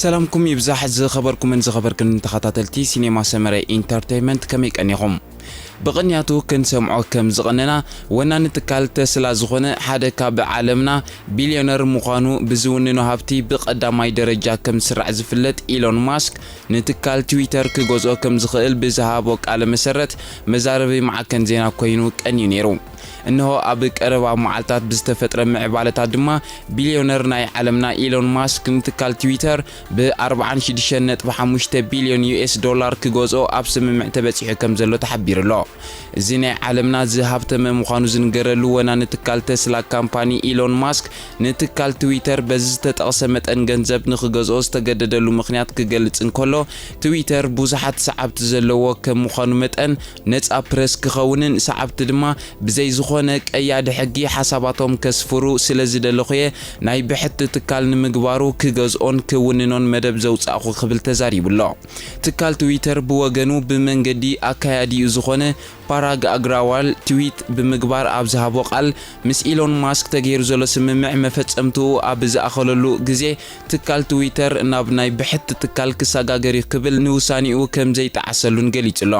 ሰላምኩም ይብዛሕ ዝኸበርኩምን ዝኸበርክን ተኸታተልቲ ሲኔማ ሰመረ ኢንተርቴይንመንት፣ ከመይ ቀኒኹም? ብቕንያቱ ክንሰምዖ ከም ዝቐነና፣ ወናኒ ትካል ተስላ ዝኾነ ሓደ ካብ ዓለምና ቢልዮነር ምዃኑ ብዝውንኖ ሃብቲ ብቐዳማይ ደረጃ ከም ዝስራዕ ዝፍለጥ ኢሎን ማስክ፣ ንትካል ትዊተር ክገዝኦ ከም ዝኽእል ብዝሃቦ ቃለ መሰረት መዛረቢ ማዕከን ዜና ኮይኑ ቀንዩ ነይሩ። እንሆ ኣብ ቀረባ መዓልታት ብዝተፈጥረ ምዕባለታት ድማ ቢልዮነር ናይ ዓለምና ኢሎን ማስክ ንትካል ትዊተር ብ ኣርብዓን ሽዱሽተን ነጥቢ ሓሙሽተ ቢልዮን ዩ ኤስ ዶላር ክገዝኦ ኣብ ስምምዕ ተበጺሑ ከም ዘሎ ተሓቢሩ ኣሎ። እዚ ናይ ዓለምና ዝሃብተመ ምዃኑ ዝንገረሉ ወናኒ ትካል ተስላ ካምፓኒ ኢሎን ማስክ ንትካል ትዊተር በዚ ዝተጠቕሰ መጠን ገንዘብ ንኽገዝኦ ዝተገደደሉ ምኽንያት ክገልጽ እንከሎ፣ ትዊተር ብዙሓት ሰዓብቲ ዘለዎ ከም ምዃኑ መጠን ነጻ ፕረስ ክኸውንን ሰዓብቲ ድማ ብዘይ ዝኾነ ቀያዲ ሕጊ ሓሳባቶም ከስፍሩ ስለ ዝደለኹ እየ ናይ ብሕቲ ትካል ንምግባሩ ክገዝኦን ክውንኖን መደብ ዘውጻእኹ ክብል ተዛሪቡ ኣሎ። ትካል ትዊተር ብወገኑ ብመንገዲ ኣካያዲኡ ዝኾነ ፓራግ ኣግራዋል ትዊት ብምግባር ኣብ ዝሃቦ ቃል፣ ምስ ኢሎን ማስክ ተገይሩ ዘሎ ስምምዕ መፈጸምትኡ ኣብ ዝኣኸለሉ ግዜ ትካል ትዊተር ናብ ናይ ብሕቲ ትካል ክሰጋገር እዩ ክብል ንውሳኔኡ ከም ዘይጠዓሰሉን ገሊጹ ኣሎ።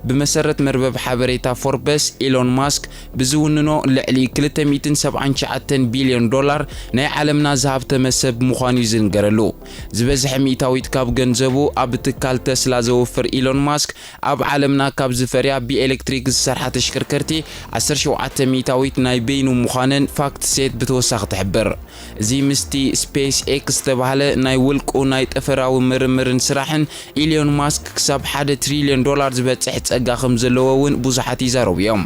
ብመሰረት መርበብ ሓበሬታ ፎርበስ፣ ኢሎን ማስክ ብዝውንኖ ልዕሊ ክልተ ሚእትን ሰብዓን ትሽዓተን ቢልዮን ዶላር ናይ ዓለምና ዝሃብተመ ሰብ ምዃኑ እዩ ዝንገረሉ። ዝበዝሐ ሚእታዊት ካብ ገንዘቡ ኣብ ትካል ተስላ ዘውፍር ኢሎን ማስክ፣ ኣብ ዓለምና ካብ ዝፈርያ ብኤሌክትሪክ ዝሰርሓ ተሽከርከርቲ ዓሰርተ ሸውዓተ ሚእታዊት ናይ በይኑ ምዃነን ፋክት ሴት ብተወሳኺ ትሕብር። እዚ ምስቲ ስፔስ ኤክስ ዝተባህለ ናይ ውልቁ ናይ ጠፈራዊ ምርምርን ስራሕን ኢሎን ማስክ ክሳብ ሓደ ትሪልዮን ዶላር ዝበጽሕ ጸጋ ከም ዘለዎ እውን ብዙሓት ይዛረቡ እዮም።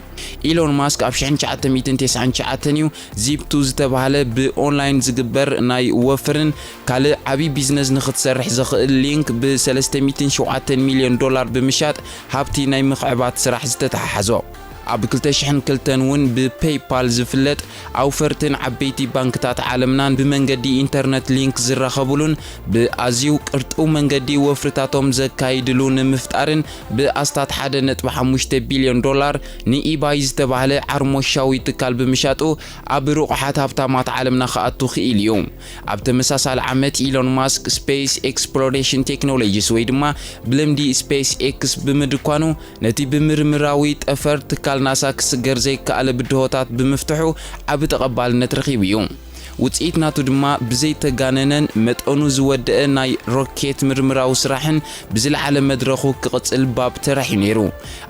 ኢሎን ማስክ ኣብ ሽሕን ትሽዓተ ሚእትን ተስዓን ትሽዓተን እዩ ዚፕ ቱ ዝተባህለ ብኦንላይን ዝግበር ናይ ወፍርን ካልእ ዓቢ ቢዝነስ ንኽትሰርሕ ዘኽእል ሊንክ ብ ሰለስተ ሚእትን ሸውዓተን ሚልዮን ዶላር ብምሻጥ ሃብቲ ናይ ምኽዕባት ስራሕ ዝተተሓሓዞ። ኣብ ክልተ ሽሕን ክልተን እውን ብፔይፓል ዝፍለጥ ኣውፈርትን ዓበይቲ ባንክታት ዓለምናን ብመንገዲ ኢንተርነት ሊንክ ዝራኸቡሉን ብኣዝዩ ቅርጡው መንገዲ ወፍርታቶም ዘካይድሉ ንምፍጣርን ብኣስታት ሓደ ነጥቢ ሓሙሽተ ቢልዮን ዶላር ንኢባይ ዝተባህለ ዓርሞሻዊ ትካል ብምሻጡ ኣብ ርቑሓት ሃብታማት ዓለምና ክኣቱ ክኢሉ እዩ። ኣብ ተመሳሳሊ ዓመት ኢሎን ማስክ ስፔስ ኤክስፕሎሬሽን ቴክኖሎጂስ ወይ ድማ ብልምዲ ስፔስ ኤክስ ብምድኳኑ ነቲ ብምርምራዊ ጠፈር ትካል ናሳ ክስገር ዘይከኣለ ብድሆታት ብምፍትሑ ዓቢ ተቐባልነት ረኺቡ እዩ። ውጽኢት ናቱ ድማ ብዘይተጋነነን መጠኑ ዝወደአ ናይ ሮኬት ምርምራዊ ስራሕን ብዝለዓለ መድረኹ ክቕጽል ባብ ተራሕዩ ነይሩ።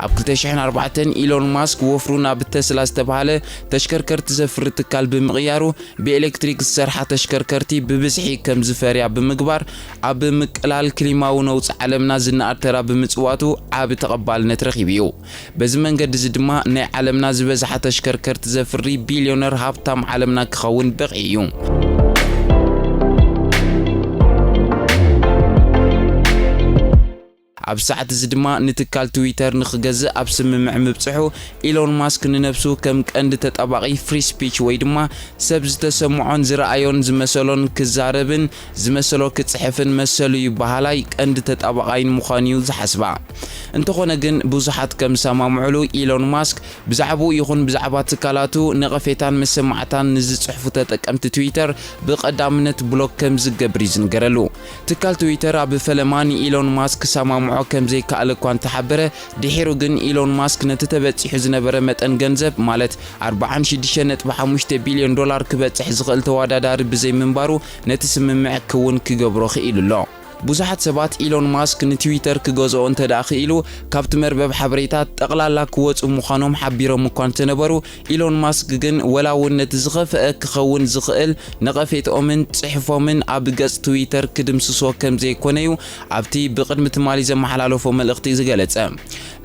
ኣብ ክልተ ሽሕን ኣርባዕተን ኢሎን ማስክ ወፍሩ ናብ ተስላ ዝተባህለ ተሽከርከርቲ ዘፍሪ ትካል ብምቕያሩ ብኤሌክትሪክ ዝሰርሓ ተሽከርከርቲ ብብዝሒ ከም ዝፈርያ ብምግባር ኣብ ምቅላል ክሊማዊ ነውጺ ዓለምና ዝነኣድ ተራ ብምጽዋቱ ዓቢ ተቐባልነት ረኺቡ እዩ። በዚ መንገዲ እዚ ድማ ናይ ዓለምና ዝበዝሓ ተሽከርከርቲ ዘፍሪ ቢልዮነር ሃብታም ዓለምና ክኸውን በቒዑ እዩ። ኣብ ሰዓት እዚ ድማ ንትካል ትዊተር ንኽገዝእ ኣብ ስምምዕ ምብጽሑ፣ ኢሎን ማስክ ንነብሱ ከም ቀንዲ ተጣባቒ ፍሪ ስፒች ወይ ድማ ሰብ ዝተሰምዖን ዝረኣዮን ዝመሰሎን ክዛረብን ዝመሰሎ ክጽሕፍን መሰሉ እዩ በሃላይ ቀንዲ ተጣባቓይን ምዃኑ እዩ ዝሓስባ። እንተኾነ ግን ብዙሓት ከም ዝሰማምዕሉ ኢሎን ማስክ ብዛዕባኡ ይኹን ብዛዕባ ትካላቱ ነቐፌታን መሰማዕታን ንዝጽሕፉ ተጠቀምቲ ትዊተር ብቐዳምነት ብሎክ ከም ዝገብር እዩ ዝንገረሉ። ትካል ትዊተር ኣብ ፈለማ ንኢሎን ማስክ ክሰማምዖ ከም ዘይከኣለ እኳ እንተሓበረ፣ ድሒሩ ግን ኢሎን ማስክ ነቲ ተበጺሑ ዝነበረ መጠን ገንዘብ፣ ማለት ኣርብዓን ሽዱሽተ ነጥቢ ሓሙሽተ ቢልዮን ዶላር ክበጽሕ ዝኽእል ተወዳዳሪ ብዘይምንባሩ፣ ነቲ ስምምዕ ክውን ክገብሮ ክኢሉ ኣሎ። ብዙሓት ሰባት ኢሎን ማስክ ንትዊተር ክገዝኦ እንተ ደኣ ክኢሉ፣ ካብቲ መርበብ ሓበሬታ ጠቕላላ ክወጹ ምዃኖም ሓቢሮም እኳ እንተነበሩ፣ ኢሎን ማስክ ግን ወላ እውን ነቲ ዝኸፍአ ክኸውን ዝኽእል ነቐፌትኦምን ጽሑፎምን ኣብ ገጽ ትዊተር ክድምስሶ ከም ዘይኮነ'ዩ ኣብቲ ብቕድሚ ትማሊ ዘመሓላለፎ መልእኽቲ ዝገለጸ።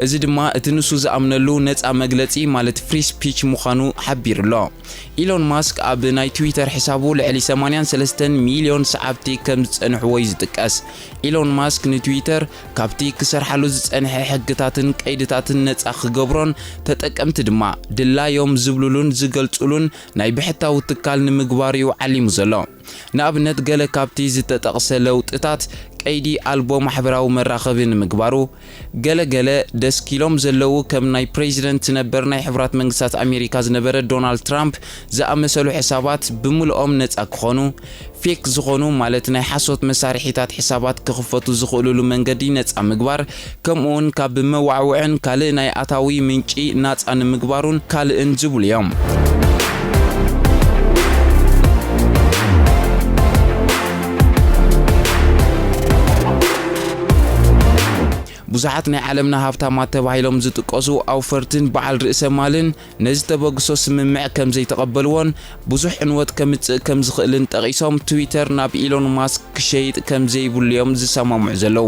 እዚ ድማ እቲ ንሱ ዝኣምነሉ ነጻ መግለጺ ማለት ፍሪ ስፒች ምዃኑ ሓቢሩ ኣሎ። ኢሎን ማስክ ኣብ ናይ ትዊተር ሕሳቡ ልዕሊ ሰማንያን ሰለስተን ሚልዮን ሰዓብቲ ከም ዝጸንሕዎ እዩ ዝጥቀስ። ኢሎን ማስክ ንትዊተር ካብቲ ክሰርሓሉ ዝጸንሐ ሕግታትን ቀይድታትን ነጻ ክገብሮን ተጠቀምቲ ድማ ድላዮም ዝብሉሉን ዝገልጹሉን ናይ ብሕታዊ ትካል ንምግባር እዩ ዓሊሙ ዘሎ። ንኣብነት፣ ገለ ካብቲ ዝተጠቕሰ ለውጥታት ቀይዲ ኣልቦ ማሕበራዊ መራኸቢ ንምግባሩ፣ ገለ ገለ ደስኪሎም ዘለዉ ከም ናይ ፕሬዚደንት ነበር ናይ ሕቡራት መንግስታት ኣሜሪካ ዝነበረ ዶናልድ ትራምፕ ዝኣመሰሉ ሕሳባት ብምልኦም ነጻ ክኾኑ፣ ፌክ ዝኾኑ ማለት ናይ ሓሶት መሳርሒታት ሕሳባት ክኽፈቱ ዝኽእሉሉ መንገዲ ነጻ ምግባር፣ ከምኡውን ካብ መዋዕውዕን ካልእ ናይ ኣታዊ ምንጪ ናጻ ንምግባሩን ካልእን ዝብሉ እዮም። ብዙሓት ናይ ዓለምና ሃብታማት ተባሂሎም ዝጥቀሱ ኣውፈርትን በዓል ርእሰ ማልን ነዚ ተበግሶ ስምምዕ ከም ዘይተቐበልዎን ብዙሕ ዕንወት ከምጽእ ከም ዝኽእልን ጠቒሶም፣ ትዊተር ናብ ኢሎን ማስክ ክሸይጥ ከም ዘይብሉ እዮም ዝሰማምዑ ዘለዉ።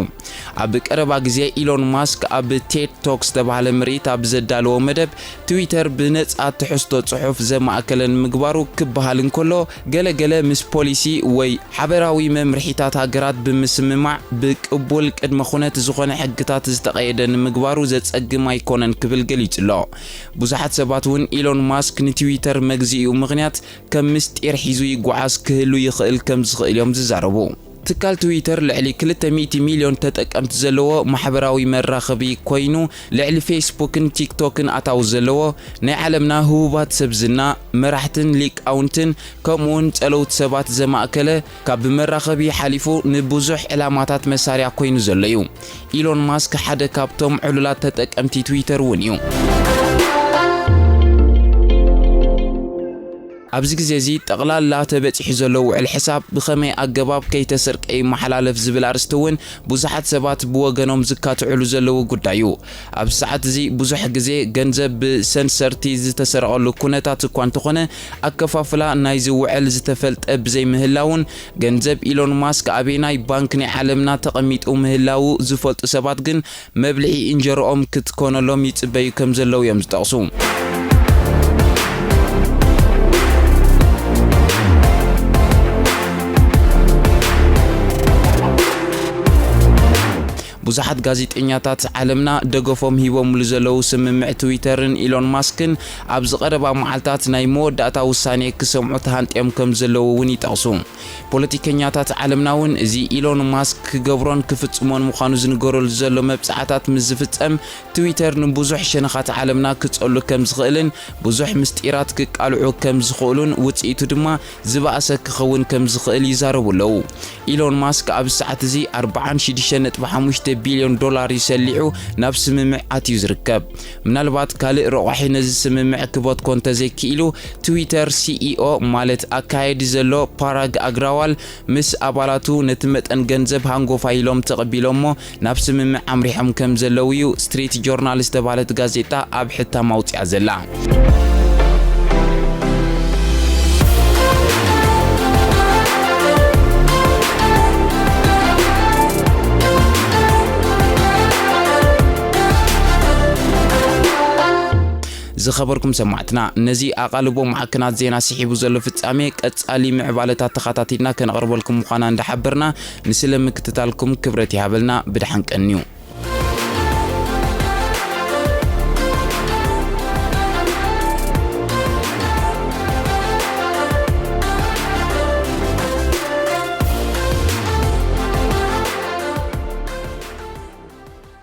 ኣብ ቀረባ ግዜ ኢሎን ማስክ ኣብ ቴድ ቶክ ዝተባህለ ምርኢት ኣብ ዘዳለዎ መደብ፣ ትዊተር ብነጻ ትሕዝቶ ጽሑፍ ዘማእከለ ንምግባሩ ክበሃል እንከሎ፣ ገለ ገለ ምስ ፖሊሲ ወይ ሓበራዊ መምርሒታት ሃገራት ብምስምማዕ ብቅቡል ቅድመ ኩነት ዝኾነ ሕግታት ዝተቐየደ ንምግባሩ ዘጸግም ኣይኮነን ክብል ገሊጹ ኣሎ። ብዙሓት ሰባት እውን ኢሎን ማስክ ንትዊተር መግዝኢኡ ምኽንያት ከም ምስጢር ሒዙ ይጓዓዝ ክህሉ ይኽእል ከም ዝኽእል እዮም ዝዛረቡ። ትካል ትዊተር ልዕሊ ክልተ ሚእቲ ሚልዮን ተጠቀምቲ ዘለዎ ማሕበራዊ መራኸቢ ኮይኑ፣ ልዕሊ ፌስቡክን ቲክቶክን ኣታዊ ዘለዎ፣ ናይ ዓለምና ህቡባት ሰብ ዝና፣ መራሕትን ሊቃውንትን ከምኡውን ጸለውቲ ሰባት ዘማእከለ፣ ካብ መራኸቢ ሓሊፉ ንብዙሕ ዕላማታት መሳርያ ኮይኑ ዘሎ እዩ። ኢሎን ማስክ ሓደ ካብቶም ዕሉላት ተጠቀምቲ ትዊተር እውን እዩ። ኣብዚ ግዜ እዚ ጠቕላላ ተበጺሑ ዘሎ ውዕል ሕሳብ ብኸመይ ኣገባብ ከይተሰርቀ ይመሓላለፍ ዝብል ኣርእስቲ እውን ብዙሓት ሰባት ብወገኖም ዝካትዕሉ ዘለዉ ጉዳይ እዩ። ኣብዚ ሰዓት እዚ ብዙሕ ግዜ ገንዘብ ብሰንሰርቲ ዝተሰረቐሉ ኩነታት እኳ እንተኾነ፣ ኣከፋፍላ ናይዚ ውዕል ዝተፈልጠ ብዘይምህላውን ገንዘብ ኢሎን ማስክ ኣበየናይ ባንክ ናይ ዓለምና ተቐሚጡ ምህላዉ ዝፈልጡ ሰባት ግን መብልዒ እንጀርኦም ክትኮነሎም ይጽበዩ ከም ዘለዉ እዮም ዝጠቕሱ። ብዙሓት ጋዜጠኛታት ዓለምና ደገፎም ሂቦምሉ ዘለዉ ስምምዕ ትዊተርን ኢሎን ማስክን ኣብዚ ቀረባ መዓልታት ናይ መወዳእታ ውሳኔ ክሰምዑ ተሃንጥዮም ከም ዘለዉ እውን ይጠቕሱ። ፖለቲከኛታት ዓለምና እውን እዚ ኢሎን ማስክ ክገብሮን ክፍጽሞን ምዃኑ ዝንገረሉ ዘሎ መብጽዓታት ምስ ዝፍጸም፣ ትዊተር ንብዙሕ ሸነኻት ዓለምና ክጸሉ ከም ዝኽእልን ብዙሕ ምስጢራት ክቃልዑ ከም ዝኽእሉን ውጽኢቱ ድማ ዝበኣሰ ክኸውን ከም ዝኽእል ይዛረቡ ኣለዉ። ኢሎን ማስክ ኣብዚ ሰዓት እዚ ኣርብዓን ሽዱሽተን ነጥቢ ሓሙሽተ ቢልዮን ዶላር እዩ ሰሊዑ ናብ ስምምዕ ኣትዩ ዝርከብ። ምናልባት ካልእ ረቋሒ ነዚ ስምምዕ ክበትኮ እንተዘይክኢሉ፣ ትዊተር ሲኢኦ ማለት ኣካየዲ ዘሎ ፓራግ ኣግራዋል ምስ ኣባላቱ ነቲ መጠን ገንዘብ ሃንጎፋይ ኢሎም ተቐቢሎሞ ናብ ስምምዕ ኣምሪሖም ከም ዘለዉ እዩ ስትሪት ጆርናል ዝተባህለት ጋዜጣ ኣብ ሕታም ኣውጺኣ ዘላ። ዝኸበርኩም ሰማዕትና፣ ነዚ ኣቓልቦ ማዕከናት ዜና ስሒቡ ዘሎ ፍጻሜ ቀጻሊ ምዕባለታት ተኸታቲልና ከነቕርበልኩም ምዃና እንዳሓበርና፣ ንስለ ምክትታልኩም ክብረት ይሃበልና። ብደሓን ቀንዩ።